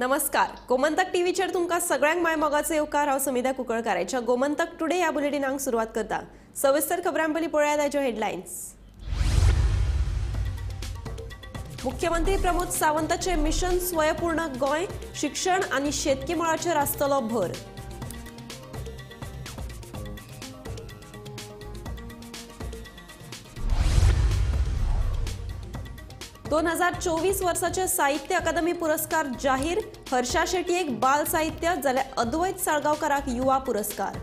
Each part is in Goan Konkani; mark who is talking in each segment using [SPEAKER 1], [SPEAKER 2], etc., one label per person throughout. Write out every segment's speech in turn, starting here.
[SPEAKER 1] नमस्कार, गोमंतक टीव्हीचेर तुमकां सगळ्यांक my मोगाचो येवकार. हांव समिधा कुंकळकाराच्या गोमंतक टुडे ह्या बुलेटिनाक सुरवात करता. सविस्तर खबरां पयलीं पळयात आयच्यो हेडलायन्स. मुख्यमंत्री प्रमोद सावंताचे मिशन स्वयंपूर्ण गोंय, शिक्षण आनी शेतकी मळाचेर आसतलो भर. दोन 2024 वर्साचे साहित्य अकादमी पुरस्कार जाहीर. हर्षा शेट्टी एक बाल साहित्य जाल्यार अद्वैत साळगांवकाराक युवा पुरस्कार.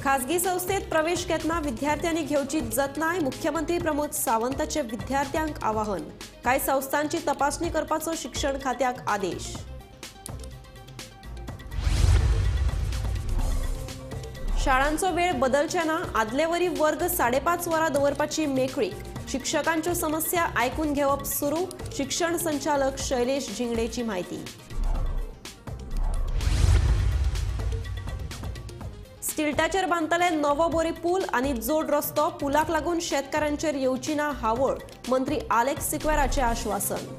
[SPEAKER 1] खासगी संस्थेत प्रवेश घेतना विद्यार्थ्यांनी घेवची जतनाय, मुख्यमंत्री प्रमोद सावंताचे विद्यार्थ्यांक आवाहन. कांय संस्थांची तपासणी करपाचो शिक्षण खात्याक आदेश. शाळांचो वेळ बदलचे ना, आदलेवरी वर्ग 5.5 वरां दवरपाची मेकळीक. शिक्षकांच्यो समस्या आयकून घेवप सुरू, शिक्षण संचालक शैलेश झिंगडेची म्हायती. स्टिल्टाचेर बांदतले नवो बोरी पूल आनी जोड रस्तो, पुलाक लागून शेतकारांचेर येवची ना हावळ, मंत्री आलेक्स सिक्वेराचें आश्वासन.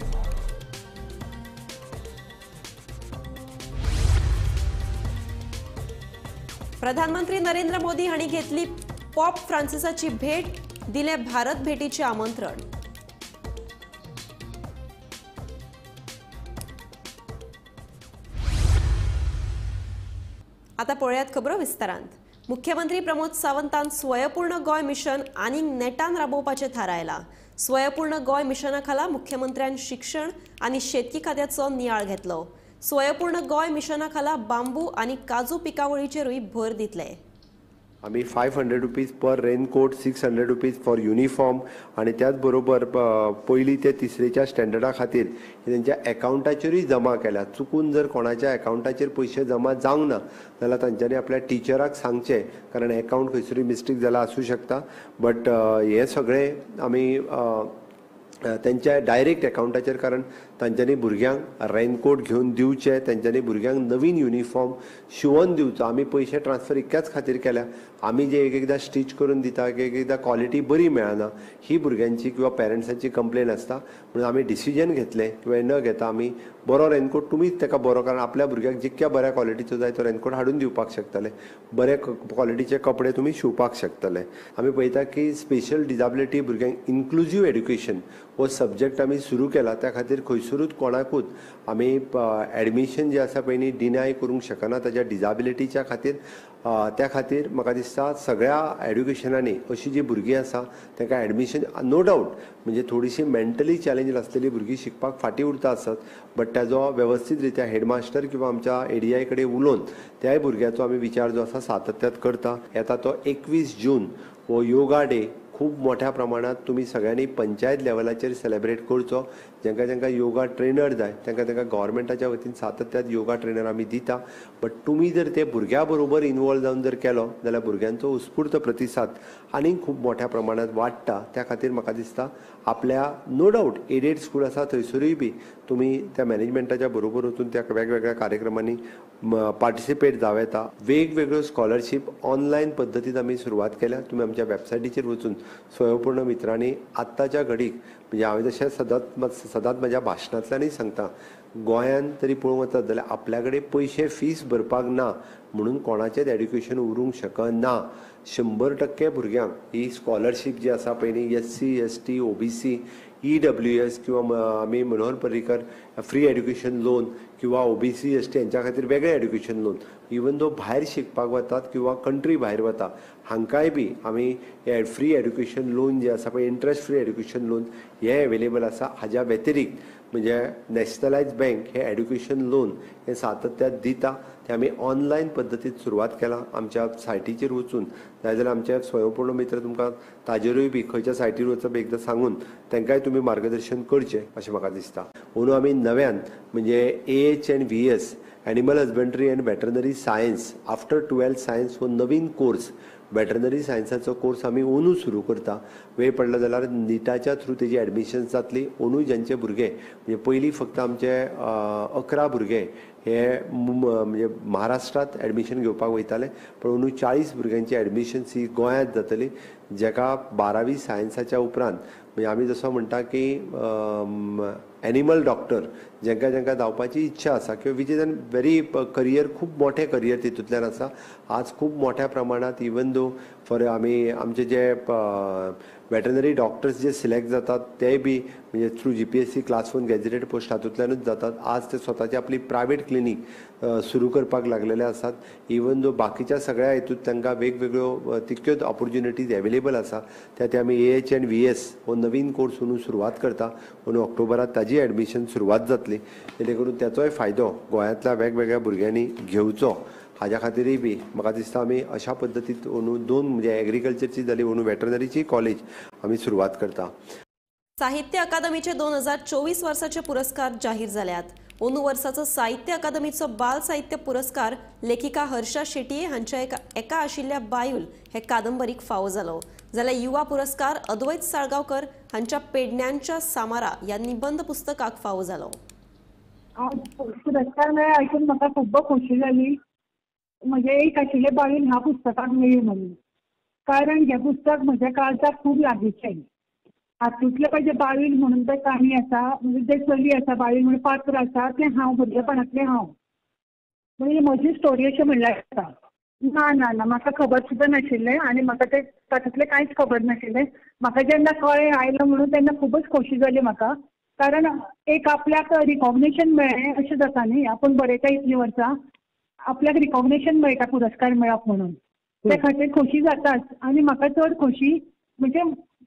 [SPEAKER 1] प्रधानमंत्री नरेंद्र मोदी हांणी घेतली पॉप फ्रांसिसाची भेट, दिले भारत भेटीचे आमंत्रण. आता पळयात खबरो विस्तारांत. मुख्यमंत्री प्रमोद सावंतान स्वयंपूर्ण गोंय मिशन आनी नेटान राबोवपाचें थारायलां. स्वयंपूर्ण गोंय मिशना खाला मुख्यमंत्र्यान शिक्षण आनी शेतकी खात्याचो नियाळ घेतलो. स्वयंपूर्ण गोंय मिशना खाला बांबू आनी काजू पिकावळीचेरूय भर दितले.
[SPEAKER 2] आमी 500 rupees per raincoat, 600 rupees for uniform आनी त्याच बरोबर पयली ते तिसरेच्या स्टँडर्डा खातीर तेंच्या एकावंटाचेरूय जमा केल्या. चुकून जर कोणाच्या एकावंटाचेर पयशे जमा जावंक ना जाल्यार तांच्यांनी आपल्या टिचराक सांगचें, कारण एकावंट खंयसरूय मिस्टेक जाला आसूं शकता. बट हें सगळें आमी तेंच्या डायरेक्ट एकावंटाचेर, कारण तांच्यांनी भुरग्यांक रेनकोट घेवन दिवचे, तेंच्यांनी भुरग्यांक नवीन युनिफॉर्म शिंवोन दिवचो. आमी पयशे ट्रान्सफर इतक्याच खातीर केल्या. आमी जे एक एकदां स्टिच करून दिता, एक एकदां क्वॉलिटी बरी मेळना, ही भुरग्यांची किंवा पेरंट्सांची कंप्लेन आसता. म्हणून आमी डिसिजन घेतलें किंवा न घेता आमी बरो रेनकोट तुमीच ताका बरो, कारण आपल्या भुरग्याक जितक्या बऱ्या क्वॉलिटीचो जाय तो रेनकोट हाडून दिवपाक शकतले, बरे क्वॉलिटीचे कपडे तुमी शिंवपाक शकतले. आमी पळयता की स्पेशल डिजाबिलिटी भुरग्यांक इन्क्लुजीव एड्युकेशन हो सब्जेक्ट आमी सुरू केला. त्या खातीर खंयसरूच कोणाकूच आमी एडमिशन जे आसा पळय न्ही डिनाय करूंक शकना ताच्या डिजाबिलिटीच्या खातीर. त्या खातीर म्हाका दिसता सगळ्या एड्युकेशनांनी अशी जी भुरगीं आसा तांकां एडमिशन नो डावट म्हणजे थोडीशी मेंटली चॅलेंज आसलेली भुरगीं शिकपाक फाटीं उरता आसत, बट ताजो वेवस्थीत रित्या हेडमास्टर किंवा आमच्या एडीआय कडेन उलोवन त्याय भुरग्याचो आमी विचार जो आसा सातत्यात करता. येता तो 21 जून हो योगा डे खूब मोठ्या प्रमाणात तुमी सगळ्यांनी पंचायत लेवलाचेर सेलेब्रेट करचो. जांकां जांकां योगा ट्रेनर जाय तांकां तांकां गव्हर्मेंटाच्या वतीन सातत्यात योगा ट्रेनर आमी दिता. बट तुमी जर ते भुरग्यां बरोबर इनवॉल्व जावन जर केलो जाल्यार भुरग्यांचो उत्स्फूर्त प्रतिसाद आनीक खूब मोठ्या प्रमाणात वाडटा. त्या खातीर म्हाका दिसता आपल्या नो डावट एडेड स्कूल आसा थंयसरूय बी तुमी त्या मॅनेजमेंटाच्या बरोबर वचून त्या वेगवेगळ्या कार्यक्रमांनी पार्टिसिपेट जावं येता. वेगवेगळ्यो स्कॉलरशीप ऑनलायन पद्दतीन आमी सुरवात केल्या. तुमी आमच्या वेबसायटीचेर वचून स्वयंपूर्ण मित्रांनी आत्ताच्या घडीक, म्हणजे हांवें जशें सदांच म्हज्या भाशणांतल्यानूय सांगता, गोंयांत तरी पळोवंक वचत जाल्यार आपल्या कडेन पयशे फीस भरपाक ना म्हणून कोणाचेंच एड्युकेशन उरूंक शकना. 100% भुरग्यांक ही स्कॉलरशीप जी आसा पळय न्ही, SC, ST, OBC, EWS किंवा आमी Manohar Parrikar free education loan किंवा OBC, ST हांच्या खातीर वेगळें एड्युकेशन लोन, इवन दो भायर शिकपाक वतात किंवा कंट्री भायर वता हांकांय बी आमी फ्री एड्युकेशन लोन जे आसा पळय, इंट्रस्ट फ्री एड्युकेशन लोन हें एवेलेबल आसा. हाज्या व्यतिरिक्त म्हणजे नॅशनलायज बँक हे एड्युकेशन लोन हें सातत्यात दिता. तें आमी ऑनलायन पद्दतीन सुरवात केलां. आमच्या सायटीचेर वचून जाय जाल्यार आमचे स्वयंपूर्ण मित्र तुमकां ताजेरूय बी खंयच्या सायटीर वचप एकदां सांगून तांकांय तुमी मार्गदर्शन करचें अशें म्हाका दिसता. अंदू आमी नव्यान म्हणजे AH and VS animal husbandry and veterinary science after 12th science हो नवीन कोर्स वेटरनरी सायन्साचो कोर्स आमी अंदू सुरू करता. वेळ पडलो जाल्यार निटाच्या थ्रू तेजी एडमिशन जातली. अंदू ज्यांचे भुरगे म्हणजे पयलीं फक्त आमचे 11 भुरगे हे म्हणजे महाराष्ट्रांत एडमिशन घेवपाक वयताले, पण अंदू 40 भुरग्यांची एडमिशन ही गोंयांत जातली, जेका 12वी सायन्साच्या उपरांत म्हणजे आमी जसो म्हणटा की एनिमल डॉक्टर जेंका जेंका जावपाची इच्छा आसा किंवा which is an very career, खूब मोठें करियर तितूंतल्यान आसा. आज खूब मोठ्या प्रमाणांत इवन दो फॉर आमी आमचे जे वेटरनरी डॉक्टर्स जे सिलेक्ट जातात ते बी म्हणजे through GPSC class 1 gazetted post हातूंतल्यानूच जातात. आज ते स्वताची आपली प्रायवेट क्लिनीक सुरू करपाक लागलेले आसात. इवन दो बाकीच्या सगळ्या हितूंत तांकां वेगवेगळ्यो तितक्योच ऑपॉर्च्युनिटीज एवेलेबल आसा. त्या ते आमी AH and VS हो नवीन कोर्स अंदू सुरवात करता. अंदू ऑक्टोबरात ताजी एडमिशन सुरवात जातली, जेणे करून ताचोय फायदो गोंयांतल्या वेगवेगळ्या भुरग्यांनी घेवचो. हाज्या खातीरय बी म्हाका दिसता आमी अशा पद्दतीन अंदू 2 म्हणजे एग्रीकल्चरची जाली, अंदू वेटरनरीची कॉलेज आमी सुरवात करता.
[SPEAKER 1] साहित्य अकादमीचे 2024 वर्साचे पुरस्कार जाहीर जाल्यात. अंदू वर्साचो साहित्य अकादमीचो बाल साहित्य पुरस्कार लेखिका हर्षा शेटये हांच्या एका आशिल्ल्या बायूल हे कादंबरीक फावो जालो. जाल्यार युवा पुरस्कार अद्वैत साळगांवकर हांच्या पेडण्यांच्या सामारा ह्या निबंध पुस्तकाक फावो जालो.
[SPEAKER 3] पुरस्कार मेळ्ळा आयकून म्हाका खूब खोशी जाली. म्हजें एक आशिल्लें बायूल ह्या पुस्तकाक मेळ्ळी म्हणून, कारण हें पुस्तक म्हज्या काळजाक खूब लागींचें. हातूंतलें पळय जें बायूल म्हणून तें काणी आसा, म्हणजे जें चली आसा बायूल म्हणून पात्र आसा, तें हांव भुरगेपणांतलें हांव, म्हणजे म्हजी स्टोरी अशें म्हणल्यार जाता. ना ना ना, म्हाका खबर सुद्दां नाशिल्लें आनी म्हाका तें तातूंतलें कांयच खबर नाशिल्लें. म्हाका जेन्ना कळ्ळें आयलां म्हणून तेन्ना खुबूच खोशी जाली म्हाका, कारण एक आपल्याक रिकॉग्नेशन मेळ्ळें अशें जाता न्ही. आपूण बरयता इतलीं वर्सां, आपल्याक रिकॉग्नेशन मेळटा पुरस्कार मेळप म्हणून, त्या खातीर खोशी जाताच. आनी म्हाका चड खोशी म्हणजे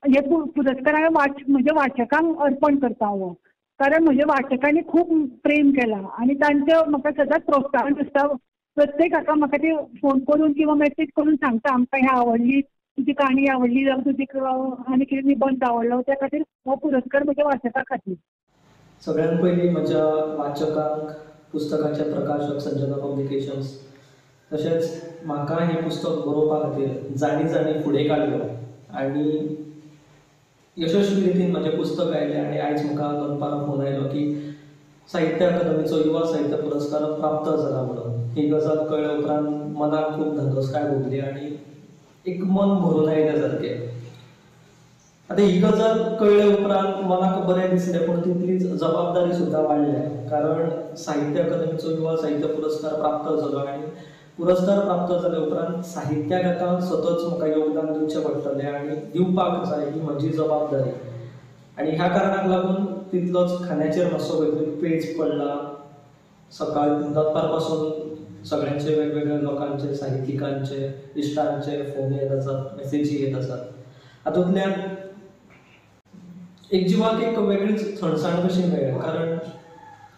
[SPEAKER 3] हे पुरस्कार हांवें म्हज्या वाचकांक अर्पण करता हो, कारण म्हज्या वाचकांनी खूब प्रेम केलां आनी तांचें म्हाका सदांच प्रोत्साहन आसता. प्रत्येक हाका म्हाका ते फोन करून किंवा मॅसेज करून सांगता आमकां हें आवडली, तुजी काणी आवडली, जावं तुजी आनी कितें निबंद आवडलो. त्या खातीर हो पुरस्कार म्हज्या वाचकां खातीर.
[SPEAKER 4] सगळ्यात पयलीं म्हज्या वाचकांक, पुस्तकाचे प्रकाशक संजना पब्लिकेशन्स, तशेंच म्हाका हें पुस्तक बरोवपा खातीर जाणी जाणी फुडें काडलो आनी यशस्वी रितीन म्हजें पुस्तक आयलें. आनी आयज म्हाका दनपारां फोन आयलो की साहित्य अकादमीचो युवा साहित्य पुरस्कार प्राप्त जाला म्हणून. ही गजाल कळ्ळे उपरांत मनाक खूब धादोसकाय भोगली आनी एक मन भरून आयलें सारकें. आतां ही गजाल कळ्ळे उपरांत मनाक बरें दिसलें, पूण तितलीच जबाबदारी सुद्दां वाडल्या, कारण साहित्य अकादमीचो युवा साहित्य पुरस्कार प्राप्त जालो आनी पुरस्कार प्राप्त जाले उपरांत साहित्याक आतां सतत म्हाका योगदान दिवचें पडटलें आनी दिवपाक जाय, ही म्हजी जबाबदारी. आनी ह्या कारणाक लागून तितलोच खांद्याचेर मातसो खंय तरी पेज पडला. सकाळ दनपार पासून सगळ्यांचे वेगवेगळ्या लोकांचे, साहित्यिकांचे, इश्टांचे फोन येत आसात, मॅसेजी येत आसात. हातूंतल्यान एक जिवाक एक वेगळीच थंडसाण कशी मेळ्ळी, कारण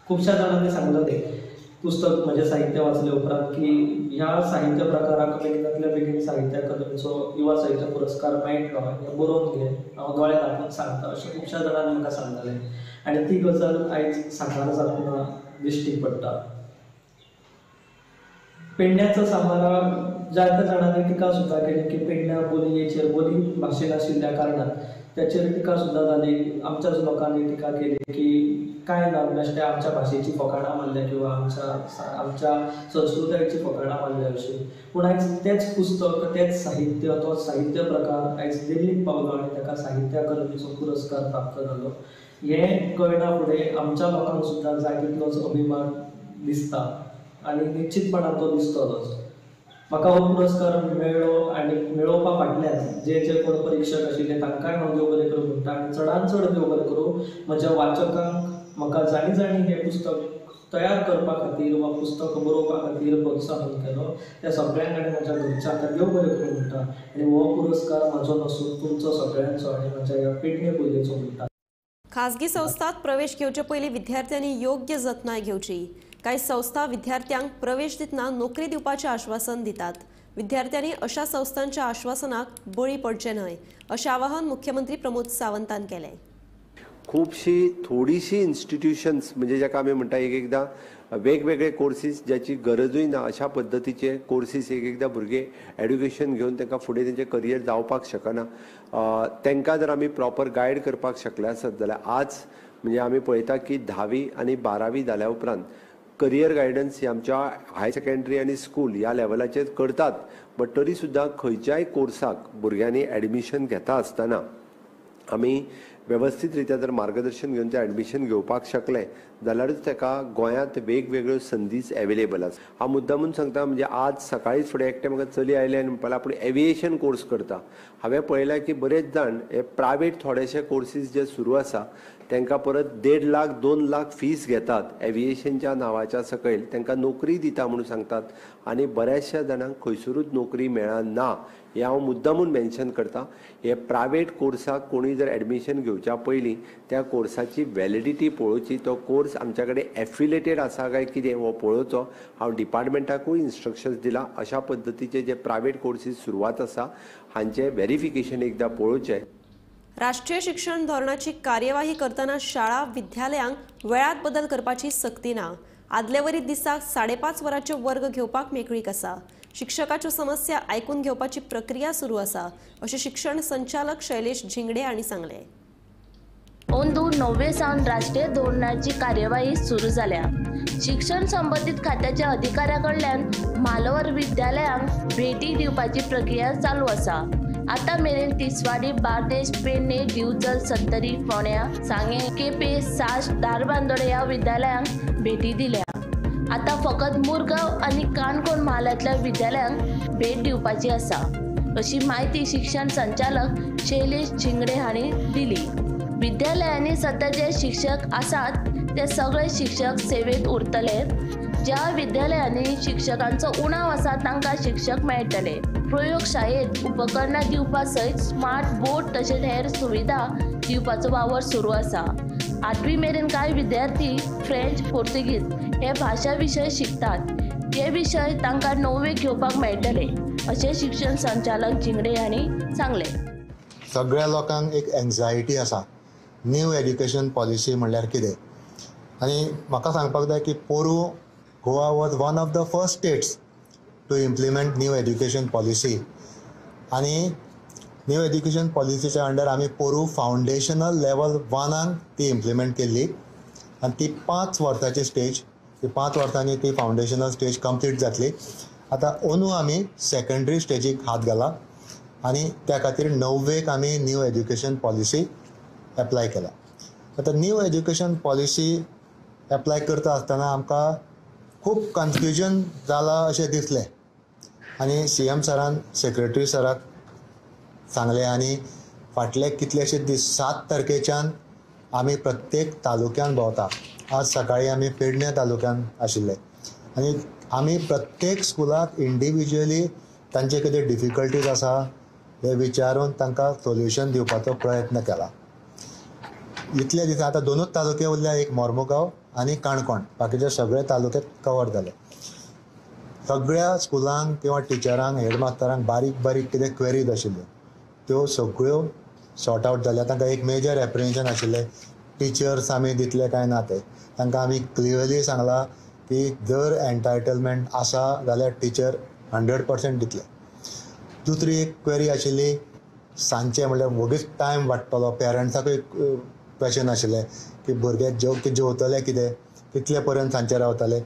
[SPEAKER 4] खुबश्या जाणांनी सांगलें तें पुस्तक म्हजें साहित्य वाचले उपरांत की ह्या साहित्य प्रकाराक बेगिनांतल्या बेगीन साहित्य अकादमीचो युवा साहित्य पुरस्कार मेळटलो, हें बरोवन घे, हांव दोळे धांपून सांगता, अशें खुबश्या जाणांनी म्हाका सांगलें आनी ती गजाल आयज साकार जातना दिश्टी पडटा. पेडण्याचो सामारा जायत्या जाणांनी टिका सुद्दां केली की पेडण्या बोलयेचेर, बोली भाशेन आशिल्ल्या कारणान त्याचेर टिका सुद्दां जाली. आमच्याच लोकांनी टिका केली की कांय ना, बेश्टे आमच्या भाशेची फकाणां मारल्या किंवा आमच्या संस्कृतायेची फकाणां मारल्या अशी. पूण आयज तेंच पुस्तक, तेंच साहित्य, तोच साहित्य प्रकार आयज दिल्लीक पावलो आनी ताका साहित्य अकादमीचो पुरस्कार प्राप्त जालो. हें कळना फुडें आमच्या लोकांक सुद्दां जाय तितलोच अभिमान दिसता आनी निश्चितपणान तो दिसतलोच. म्हाका हो पुरस्कार मेळ्ळो आनी मेळोवपा फाटल्यान जे जे कोण परिक्षक आशिल्ले तांकांय हांव देव बरें करूं म्हणटा आनी चडान चड देव बरें करूं म्हज्या वाचकांक म्हाका जाणी जाणी हें पुस्तक तयार करपा खातीर वा पुस्तक बरोवपा खातीर प्रोत्साहन केलो त्या सगळ्यांक आनी म्हज्या घरच्यांक देव बरें करूं म्हणटा. आनी हो पुरस्कार म्हजो नासून तुमचो सगळ्यांचो आनी म्हज्या ह्या पेडणे बोलयेचो म्हणटा.
[SPEAKER 1] खाजगी संस्थात प्रवेश घेवचे पयलीं विद्यार्थ्यांनी योग्य जतनाय घेवची. कांय संस्था विद्यार्थ्यांक प्रवेश दितना नोकरी दिवपाचें आश्वासन दितात. विद्यार्थ्यांनी अशा संस्थांच्या आश्वासनाक बळी पडचे न्हय अशें आवाहन मुख्यमंत्री प्रमोद सावंतान केलें.
[SPEAKER 2] खुबशी थोडीशी इन्स्टिट्यूशन्स म्हणजे जाका आमी म्हणटा एक एकदां वेगवेगळे कोर्सीस ज्याची गरजूय ना अशा पद्दतीचे कोर्सीस एक एकदां भुरगे एड्युकेशन घेवन तांकां फुडें तेंचें करियर जावपाक शकना. तांकां जर आमी प्रॉपर गायड करपाक शकले आसत जाल्यार आज म्हणजे आमी पळयता की 10वी आनी 12वी जाल्या उपरांत करियर गायडन्स ही आमच्या हायर सेकंडरी आनी स्कूल ह्या लेवलाचेर करतात, बट तरी सुद्दां खंयच्याय कोर्साक भुरग्यांनी एडमिशन घेता आसतना आमी वेवस्थीत रित्या जर मार्गदर्शन घेवन तें एडमिशन घेवपाक शकले जाल्यारूच ताका गोंयांत वेगवेगळ्यो संदीच एवेलेबल आसा. हांव मुद्दामून सांगता म्हणजे आज सकाळीच फुडें एकटें म्हाका चली आयलें आनी म्हणपाक आपूण एविएशन कोर्स करता. हांवें पळयलां की बरेच जाण हे प्रायवेट थोडेशे कोर्सीस जे सुरू आसा तांकां परत 1.5 लाख 2 लाख फीस घेतात एविएशनच्या नांवाच्या सकयल, तांकां नोकरी दिता म्हणून सांगतात आनी बऱ्याचशा जाणांक खंयसरूच नोकरी मेळना. हें हांव मुद्दामून मेन्शन करता. हे प्रायवेट कोर्साक कोणूय जर एडमिशन घेवच्या पयलीं त्या कोर्साची वॅलिडिटी पळोवची, तो कोर्स आमच्या कडेन एफिलेटेड आसा काय कितें हो पळोवचो. हांव डिपार्टमेंटाकूय इन्स्ट्रक्शन्स दिला अशा पद्दतीचे जे प्रायवेट कोर्सीस सुरवात आसा हांचें वेरिफिकेशन एकदां पळोवचें.
[SPEAKER 1] राष्ट्रीय शिक्षण धोरणाची कार्यवाही करतना शाळा विद्यालयांक वेळात बदल करपाची सक्ती ना. आदलेवरी दिसाक 5.5 वरांचे वर्ग घेवपाक मेकळीक आसा. शिक्षकाच्यो समस्या आयकून घेवपाची प्रक्रिया सुरू आसा अशें शिक्षण संचालक शैलेश झिंगडे हांणी सांगलें.
[SPEAKER 5] अंदू 9वे सावन राष्ट्रीय धोरणाची कार्यवाही सुरू जाल्या. शिक्षण संबंदीत खात्याच्या अधिकाऱ्या कडल्यान म्हालवर विद्यालयांक भेटी दिवपाची प्रक्रिया चालू आसा. आतां मेरेन तिसवाडी, बार्देश, पेडणे, दिवचल, सत्तरी, फोंड्या, सांगें, केपें, साश्ट, धारबांदोडें ह्या विद्यालयांक भेटी दिल्या. आतां फकत मुरगांव आनी काणकोण म्हालांतल्या विद्यालयांक भेट दिवपाची आसा अशी म्हायती शिक्षण संचालक शैलेश झिंगडे हांणी दिली. विद्यालयांनी सध्या जे शिक्षक आसात ते सगळे शिक्षक सेवेत उरतले. ज्या विद्यालयांनी शिक्षकांचो उणाव आसा तांकां शिक्षक मेळटले. प्रयोगशाळेंत उपकरणां दिवपा सयत स्मार्ट बोर्ड तशेंच हेर सुविधा दिवपाचो वावर सुरू आसा. 8वी मेरेन कांय विद्यार्थी फ्रेंच, पोर्तुगीज हे भाशा विशय शिकतात. हे विशय तांकां 9वेक घेवपाक मेळटले अशें शिक्षण संचालक झिंगडे हांणी सांगलें.
[SPEAKER 6] सगळ्या लोकांक एक एन्जायटी आसा न्यू एड्युकेशन पॉलिसी म्हणल्यार कितें, आनी म्हाका सांगपाक जाय की पोरूं Goa was one of the first states to implement new education policy. आनी न्यू एड्युकेशन पॉलिसीच्या अंडर आमी पोरूं फावंडेशनल लेवल 1 ती इम्प्लिमेंट केल्ली आनी ती 5 वर्सांची स्टेज, ती 5 वर्सांनी ती फावंडेशनल स्टेज कंप्लीट जातली. आतां अंदू आमी सेकंडरी स्टेजीक हात घाला आनी त्या खातीर 9वेक आमी न्यू एड्युकेशन पॉलिसी एप्लाय केला. आतां न्यू एड्युकेशन पॉलिसी एप्लाय करता आसतना आमकां खूब कन्फ्युजन जालां अशें दिसलें आनी सीएम सरान सेक्रेटरी सराक सांगलें आनी फाटले कितलेशे दीस 7 तारखेच्यान आमी प्रत्येक तालुक्यान भोंवता. आज सकाळी आमी पेडणे तालुक्यान आशिल्ले आनी आमी प्रत्येक स्कुलाक इंडिविज्युअली तांचे कितें डिफिकल्टीज आसा हे विचारून तांकां सोल्युशन दिवपाचो प्रयत्न केला. इतले दिसा आतां 2 तालुके उरल्या, एक मोर्मुगांव आनी काणकोण, बाकीचे सगळे तालुके कवर जाले. सगळ्या स्कुलांक किंवा टिचरांक, हेडमास्टरांक बारीक बारीक कितें क्वेरीज आशिल्ल्यो त्यो सगळ्यो सॉर्ट आवट जाल्या. तांकां एक मेजर एप्रिहेन्शन आशिल्लें टिचर्स आमी दितले काय ना ते, तांकां आमी क्लियरली सांगलां की जर एन्टायटलमेंट आसा जाल्यार टिचर 100% दितले. दुसरी एक क्वेरी आशिल्ली सांजचें म्हणल्यार वोगीच टायम वाडटलो, पेरंट्साकूय क्वेशन आशिल्लें की भुरगे जेवतले कितें, कितले पर्यंत सांजचे रावतले,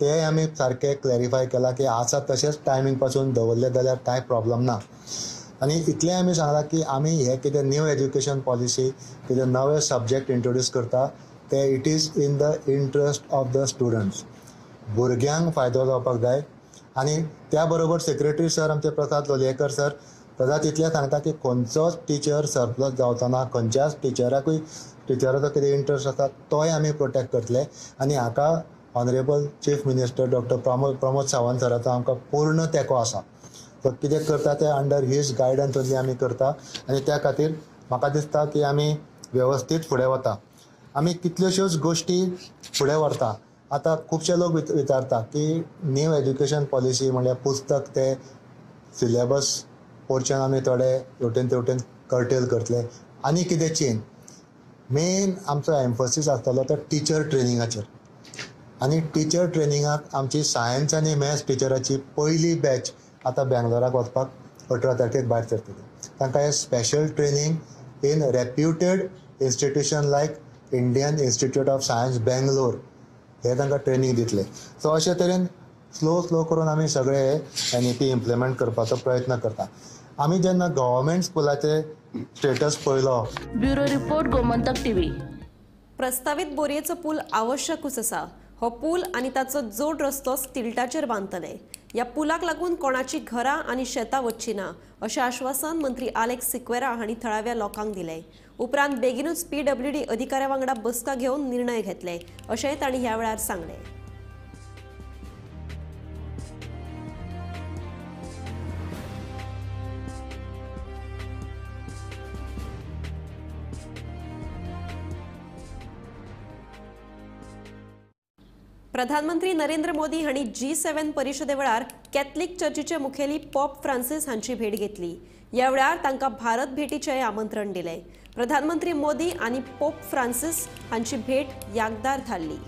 [SPEAKER 6] तें आमी सारकें क्लॅरिफाय केलां की आसा तशेंच टायमींग पासून दवरलें जाल्यार कांय प्रॉब्लम ना. आनी इतलें आमी सांगलां की आमी हें कितें न्यू एज्युकेशन पॉलिसी कितें नवे सब्जेक्ट इंट्रोड्यूस करता ते it is in the interest of the students, भुरग्यांक फायदो जावपाक जाय. आनी त्या बरोबर सेक्रेटरी सर आमचे प्रसाद लोलयेकर सर सदांच इतलें सांगता की खंयचोच टिचर सरप्लस जावचो ना, खंयच्याच टिचराकूय टिचराचो कितें इंट्रस्ट आसा तोय आमी प्रोटेक्ट करतले. आनी हाका honourable chief minister doctor Pramod Sawant सराचो आमकां पूर्ण तेंको आसा. तो कितें करता तें अंडर his guidance only आमी करता आनी त्या खातीर म्हाका दिसता की आमी वेवस्थीत फुडें वता. आमी कितल्योश्योच गोश्टी फुडें व्हरता. आतां खुबशे लोक विचारता की न्यू एज्युकेशन पॉलिसी म्हणल्यार पुस्तक ते सिलेबस पोर्शन आमी थोडे हेवटेन तेवटेन कर्टेल करतले आनी कितें चेंज. मेन आमचो एम्फसीस आसतलो तो टिचर ट्रेनिंगाचेर आनी टिचर ट्रेनिंगाक आमची सायन्स आनी मॅथ्स टिचराची पयली बॅच आतां बेंगलोराक वचपाक 18 तारखेक भायर सरतली. तांकां हे special training in reputed institution like Indian Institute of Science Bangalore हे तांकां ट्रेनींग दितले. सो अशे तरेन स्लो स्लो करून आमी सगळे NEP implement करपाचो प्रयत्न करता. आमी जेन्ना गव्हर्मेंट स्कुलाचे स्टेटस पळयलो.
[SPEAKER 5] Bureau report, Gomantak TV.
[SPEAKER 1] प्रस्तावीत बोरयेचो पूल आवश्यकूच आसा. हो पूल आनी ताचो जोड रस्तो स्टिल्टाचेर बांदतले. ह्या पुलाक लागून कोणाची घरां आनी शेतां वचची ना अशें आश्वासन मंत्री आलेक्स सिक्वेरा हांणी थळाव्या लोकांक दिलें. उपरांत बेगीनूच PWD अधिकाऱ्या वांगडा बसका घेवन निर्णय घेतले अशेंय तांणी ह्या वेळार सांगलें. प्रधानमंत्री नरेंद्र मोदी हांणी G7 परिशदे वेळार कॅथलिक चर्चीचे मुखेली पॉप फ्रांसिस हांची भेट घेतली. ह्या वेळार तांकां भारत भेटीचें आमंत्रण दिलें. प्रधानमंत्री मोदी आनी पोप फ्रांसिस हांची भेट यादगार थारली.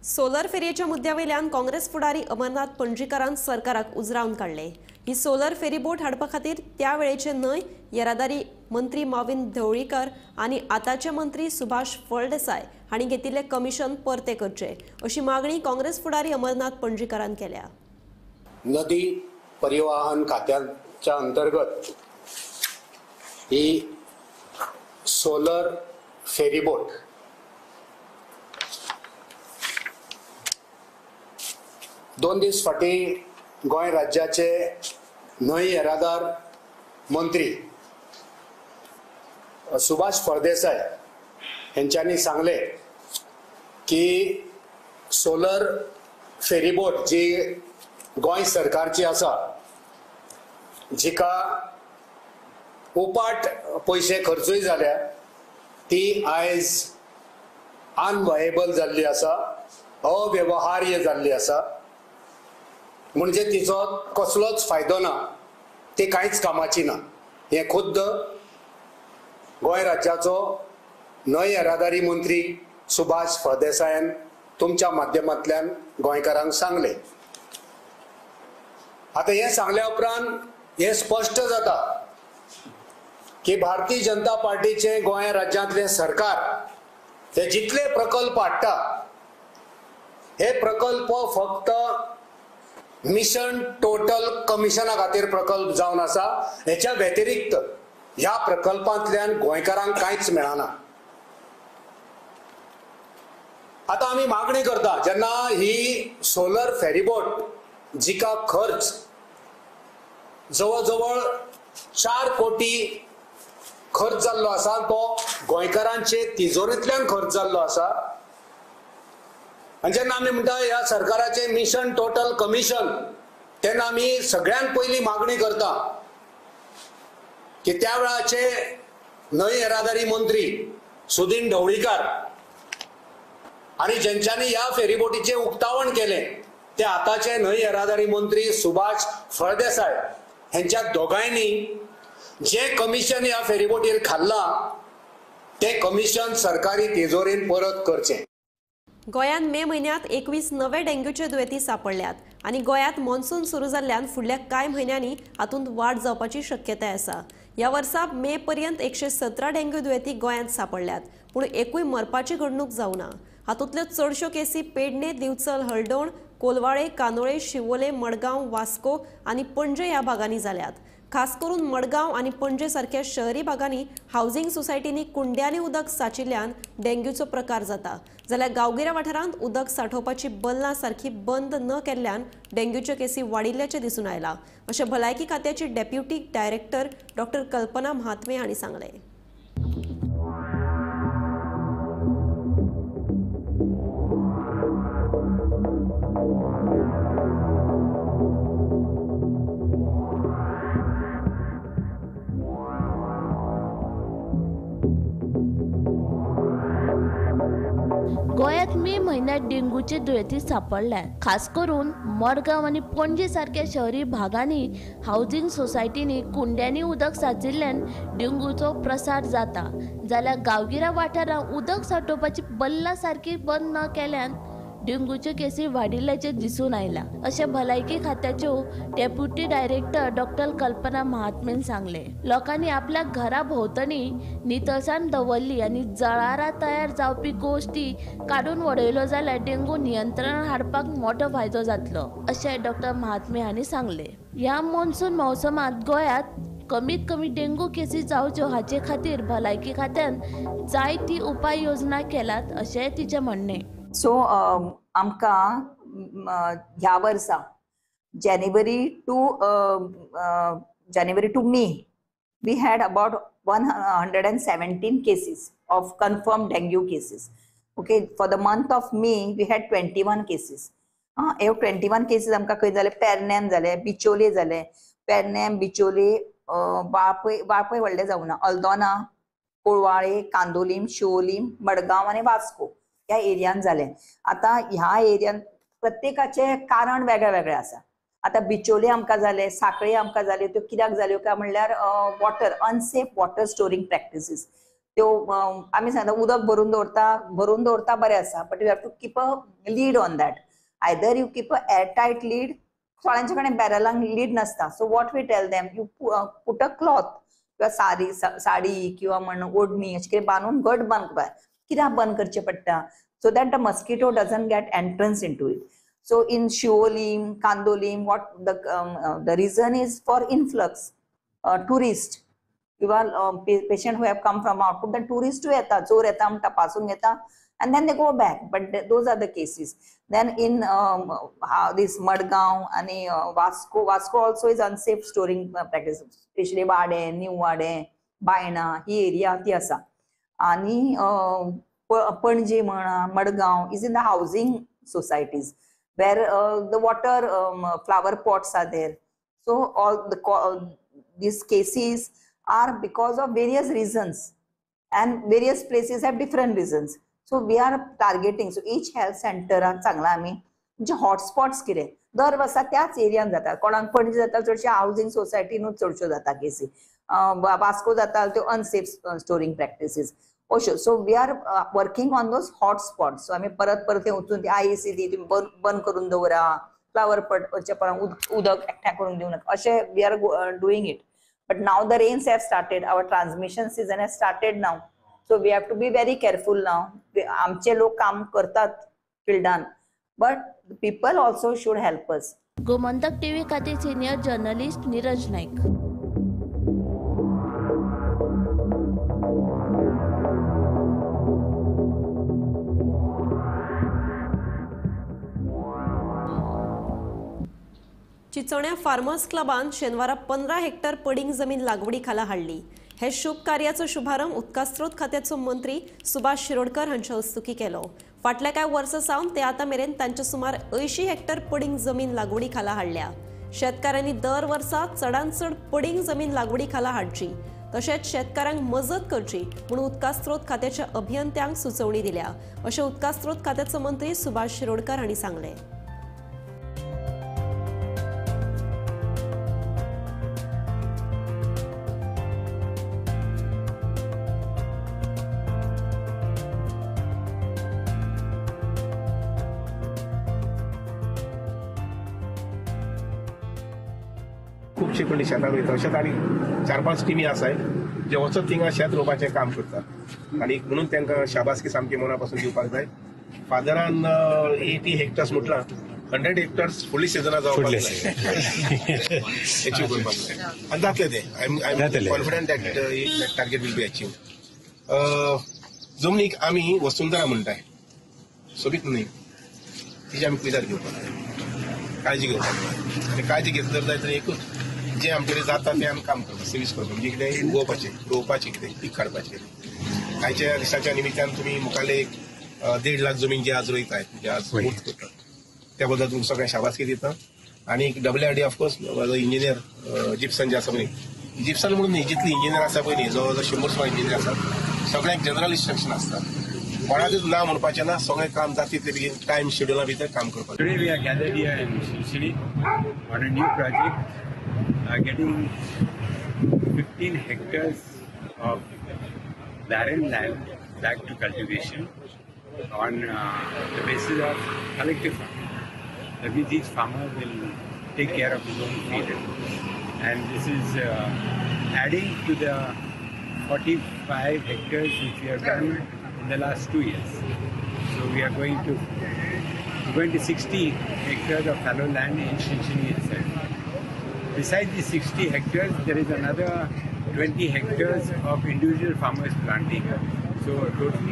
[SPEAKER 1] सोलर फेरयेच्या मुद्द्यावेल्यान काँग्रेस फुडारी अमरनाथ पणजीकारान सरकाराक उजरावन काडले. ही सोलर फेरीबोट हाडपा खातीर त्या वेळेचे न्हय येरादारी मंत्री माविन ढवळीकर आनी आतांचे मंत्री सुभाष फळदेसाय हांणी घेतिल्ले कमिशन परते करचे अशी मागणी काँग्रेस फुडारी अमरनाथ पणजीकारान केल्या.
[SPEAKER 7] नदी परिवहन खात्याच्या अंतर्गत ही सोलर फेरीबोट 2 दीस फाटीं गोंय राज्याचे न्हंय येरादार मंत्री सुभाष फळदेसाय हेंच्यांनी सांगले की सोलर फेरीबोट जी गोंय सरकारची आसा, जिका उपाट पयशे खर्चूय जाल्या, ती आयज अनवायेबल जाल्ली आसा, अव्यवहार्य जाल्ली आसा. म्हणजे तिचो कसलोच फायदो ना, ती कांयच कामाची ना. हें खुद्द गोंय राज्याचो न्हंय येरादारी मंत्री सुभाष फळदेसायान तुमच्या माध्यमांतल्यान गोंयकारांक सांगलें. आतां हें सांगल्या उपरांत हें स्पश्ट जाता की भारतीय जनता पार्टीचें गोंय राज्यांतलें सरकार हे जितले प्रकल्प हाडटा हे प्रकल्प फक्त मिशन टोटल कमिशना खातीर प्रकल्प जावन आसा. हेच्या व्यतिरिक्त ह्या प्रकल्पांतल्यान गोंयकारांक कांयच मेळना. आतां आमी मागणी करता, जेन्ना ही सोलर फेरीबोट जिका खर्च जवळ जवळ 4 कोटी खर्च जाल्लो आसा, तो गोंयकारांचे तिजोरेंतल्यान खर्च जाल्लो आसा. आनी जेन्ना आमी म्हणटा ह्या सरकाराचें मिशन टोटल कमिशन, तेन्ना आमी सगळ्यांत पयली मागणी करता की त्या वेळाचे न्हंय येरादारी मंत्री सुदीन ढवळीकार आनी जेंच्यांनी ह्या फेरीबोटीचें उक्तावण केलें ते आतांचे न्हंय येरादारी मंत्री सुभाष फळदेसाय हेंच्या दोगांयनी जें कमिशन ह्या फेरीबोटीर खाल्लां तें कमिशन सरकारी तिजोरेन परत करचें.
[SPEAKER 1] गोंयांत मे म्हयन्यांत 21 नवे डेंग्यूचे दुयेंती सांपडल्यात आनी गोंयांत मॉन्सून सुरू जाल्ल्यान फुडल्या कांय म्हयन्यांनी हातूंत वाड जावपाची शक्यताय आसा. ह्या वर्सा मे पर्यंत 117 डेंग्यू दुयेंती गोंयांत सांपडल्यात, पूण एकूय मरपाची घडणूक जावना. हातूंतल्यो चडश्यो केसी पेडणे, दिवचल, हळदोण, कोलवाळे, कांदोळे, शिवोले, मडगांव, वास्को आनी पणजे ह्या भागांनी जाल्यात. खास करून मडगांव आनी पणजे सारक्या शहरी भागांनी हावसिंग सोसायटींनी कुंड्यांनी उदक सांचिल्ल्यान डेंग्यूचो प्रकार जाता, जाल्यार गांवगिऱ्या वाठारांत उदक सांठोवपाची बल्लां सारकी बंद न केल्ल्यान डेंग्यूच्यो केसी वाडिल्ल्याचें दिसून आयलां, अशें भलायकी खात्याची deputy director doctor Kalpana Mahatme हांणी सांगलें.
[SPEAKER 5] मे म्हयन्यात डेंगूचे दुयेंती सापडल्यात. खास करून मडगांव आनी पणजे सारक्या शहरी भागांनी हावजिंग सोसायटींनी कुंड्यांनी उदक सांचिल्ल्यान डेंगूचो प्रसार जाता, जाल्यार गांवगिऱ्या वाठारांत उदक सांठोवपाची बल्लां सारकी बंद न केल्यान डेंगूच्यो केसी वाडिल्ल्याचें दिसून आयलां, अशें भलायकी खात्याच्यो डेप्युटी डायरेक्टर डॉक्टर कल्पना महात्मेन सांगलें. लोकांनी आपल्या घरा भोंवतणी नितळसाण दवरली आनी जळारां तयार जावपी गोश्टी काडून वडयल्यो जाल्यार डेंगू नियंत्रणात हाडपाक मोटो फायदो जातलो, अशें डॉक्टर महात्मे हांणी सांगलें. ह्या मॉन्सून मौसमांत गोंयांत कमीत कमी डेंगू केसी जावच्यो हाचे खातीर भलायकी खात्यान जायती उपाय योजना केल्यात, अशें तिचें म्हणणें.
[SPEAKER 8] सो आमकां ह्या वर्सा January to May we had about 117 cases of confirm dengue cases. Okay, for the month of May we had 21 cases. ह्यो 21 केसीस आमकां खंय जाले? पेरनेम जाले, बिचोले जाले, पेरनेम, बिचोले, वाळपय, वाळपय व्हडलें जावना, अल्दोना, कोळवाळे, कांदोलीम, शिवोलीम, मडगांव आनी वास्को ह्या एरियान जाले. आतां ह्या एरियान प्रत्येकाचें कारण वेगळे वेगळे आसा. आतां बिचोले आमकां जाले, साखळे आमकां जाल्यो, त्यो कित्याक जाल्यो काय म्हणल्यार water, unsafe water storing practices. त्यो आमी सांगता उदक भरून दवरता, भरून दवरता बरें आसा, but you have to keep a lid on that. Either you keep a air tight lid, थोड्यांचे कडेन बॅरलांक लीड नासता. So what we tell them, you put a cloth किंवा साडी साडी किंवा म्हण ओढणी अशें कितें बांदून घट बांदपाक. कित्याक बंद करचें पडटा? So that the mosquito doesn't get entrance into it. So in Siolim, Candolim, what the reason is for influx tourist किंवा patient who have come from out, खूबदां टुरिस्टूय येता, जोर येता म्हण तपासून घेता and then they go back. But those are the cases. Then in this Madgaon and Vasco, Vasco also is unsafe storing practice, especially Vade, New Vade, Baina, he area ती आसा. आणि Panaji म्हणा, Madgaon is in the housing societies where the water flower pots are there. So all the these cases are because of various reasons and various places have different reasons. So we are targeting. So each health center चांगला आमी म्हणजे हॉटस्पॉट्स कितें दर वर्सा त्याच एरियान जाता. कोणाक पणजे जाता चडशे हावजिंग सोसायटीनूच चडश्यो जाता केसी, वास्को जाता त्यो अनसेफ स्टोरींग प्रॅक्टिसीस अश्यो. So we are working on those hotspots. So आमी परत परत थंय वचून ती आयसी ती बंद करून दवरा, फ्लावर पॉटच्या उदक एकठांय करूंक दिवं नाका, अशें we are doing it. But now the rains have started, our transmission season has started now. So we have to be very careful now. आमचे लोक काम करतात फिल्डान, but people also should help us.
[SPEAKER 5] Gomantak TV खातीर सिनियर जर्नलिस्ट नीरज नाईक.
[SPEAKER 1] चिचोण्या फार्मर्स क्लबान शेनवारा 15 हेक्टर पडींग जमीन लागवडी खाला हाडली. हे शुभ कार्याचो शुभारंभ उदकास्रोत खात्याचो मंत्री सुभाष शिरोडकर हांच्या हस्तुकी केलो. फाटल्या कांय वर्सां सावन ते आतां मेरेन तांच्या सुमार 80 हेक्टर पडींग जमीन लागवडी खाला हाडल्या. शेतकारांनी दर वर्सा चडांत चड पडींग जमीन लागवडी खाला हाडची, तशेंच शेतकारांक मजत करची म्हणून उदकास्रोत खात्याच्या अभियंत्यांक सुचोवणी दिल्या, अशें उदकास्रोत खात्याचो मंत्री सुभाष शिरोडकर हांणी सांगलें.
[SPEAKER 9] खुबशे कोणी शेतां रोयता, अशेंच आनी 4-5 टिमी आसाय जे वचत थिंगा शेत रोवपाचें काम करता आनी म्हणून तांकां शाबासकी सामकी मना पासून दिवपाक जाय. फादरान 80 हेक्टर्स म्हटलां, 100 हेक्टर्स फुडली सिजना जावपाक जाय, एचीव करपाक जाय आनी जातलें तें. I am confident that that target will be achieve. जमनीक आमी वसुंधरा म्हणटाय, सोबीत न्हय, तिची आमी कुयदाद घेवपाक जाय, काळजी घेवपाक जाय. आनी काळजी घेतली जाय तर एकूच जे आमचे कडेन जाता तें आमी काम करता, सर्वीस करता, म्हणजे कितें उगोवपाचें, रोवपाचें, कितें पीक काडपाचें. आयच्या दिसाच्या निमित्तान तुमी मुखाल्ले 1.5 लाख जमीन जी आज रोयताय, म्हणजे आज मूर्त करतात, त्या बद्दल तुमकां सगळ्यांक शाबासकी दिता. आनी WRD of course म्हाजो इंजिनियर जिप्सन जे आसा पळय, जिप्सन म्हणून न्ही, जितली इंजिनियर आसा पळय न्ही, जवळ जवळ 100 सुमार इंजिनियर आसा, सगळ्यांक जनरल इन्स्ट्रक्शन आसता. कोणाकच ना म्हणपाचें ना, सगळें काम जाता तितले बेगीन टायम शेड्युला भितर काम करपाक.
[SPEAKER 10] Today we are gathered here in Shinshini on a new project, getting 15 hectares of barren land back to cultivation on the basis of collective farming. That means each farmer will take care of his own field, and this is adding to the 45 hectares which we have done in the last 2 years. So we are going to 60 hectares of fallow land in Shinshini itself. Besides the 60 hectares, there is another 20 hectares of individual farmers planting. So total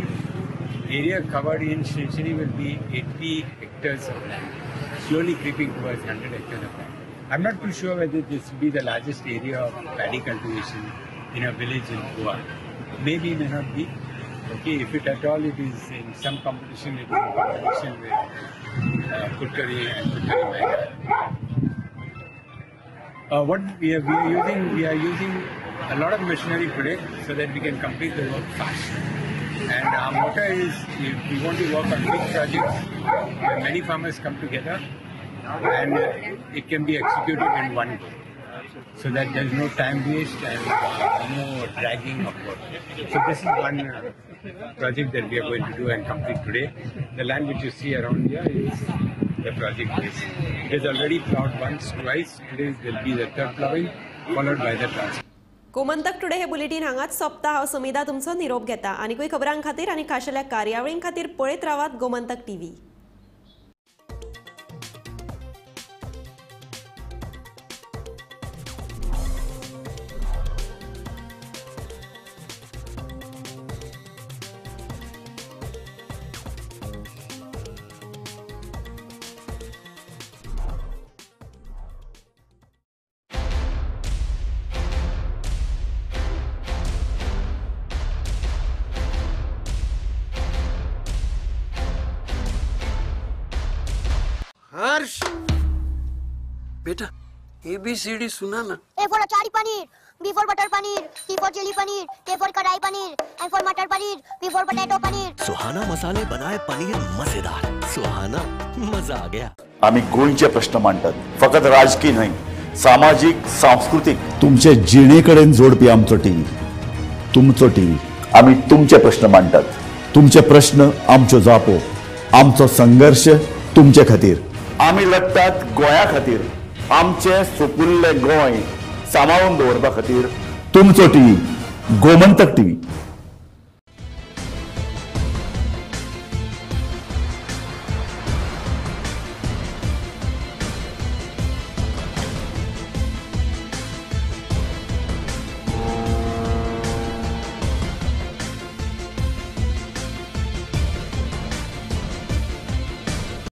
[SPEAKER 10] area covered in Shinshini will be 80 hectares of land, slowly creeping towards 100 hectares of land. I'm not too sure whether this will be the largest area of paddy cultivation in a village in Goa. Maybe, may not be. Okay, if it at all, it is in some competition, it is in competition with Kutkari and Kutkari Maidan. What we are using a lot of machinery today so that we can complete the work fast. And our motto is, if we want to work on big projects where many farmers come together and it can be executed in one go, so that there is no time waste and no dragging of work. So this is one project that we are going to do and complete today. The land which you see around here is the project base. It is already plowed once, twice. Today will be the third plowing, followed by the transplant.
[SPEAKER 1] Gomantak today hey bulletin हांगाच सोंपता. हांव समिधा तुमचो निरोप घेता. आनीकूय खबरां खातीर आनी खाशेल्या कार्यावळीं खातीर पळयत रावात गोमंतक टीव्ही.
[SPEAKER 11] हर्ष बेटा ABCD सुना ना.
[SPEAKER 12] A for achari paneer, B for butter paneer, C for chilli paneer, K for kadai paneer, M for matar paneer, P for potato paneer.
[SPEAKER 13] Suhana मसाले बनाए पनीर मजेदार. सुहाना मजा आ गया.
[SPEAKER 14] आम्ही गोंयचे प्रश्न मांडतात, फकत राजकीय न्हय, सामाजिक सांस्कृतिक. तुमचे जिणेकडेन जोडपी आमचो टीव्ही, तुमचो टीव्ही. आम्ही तुमचे प्रश्न मांडतात, तुमचे प्रश्न आमच्यो जापो, आमचो संघर्ष तुमचे खातीर. आमी लढतात गोंया खातीर, आमचे सुपुल्ले गोंय सांबाळून दवरपा खातीर. तुमचो टीव्ही, गोमंतक टीव्ही.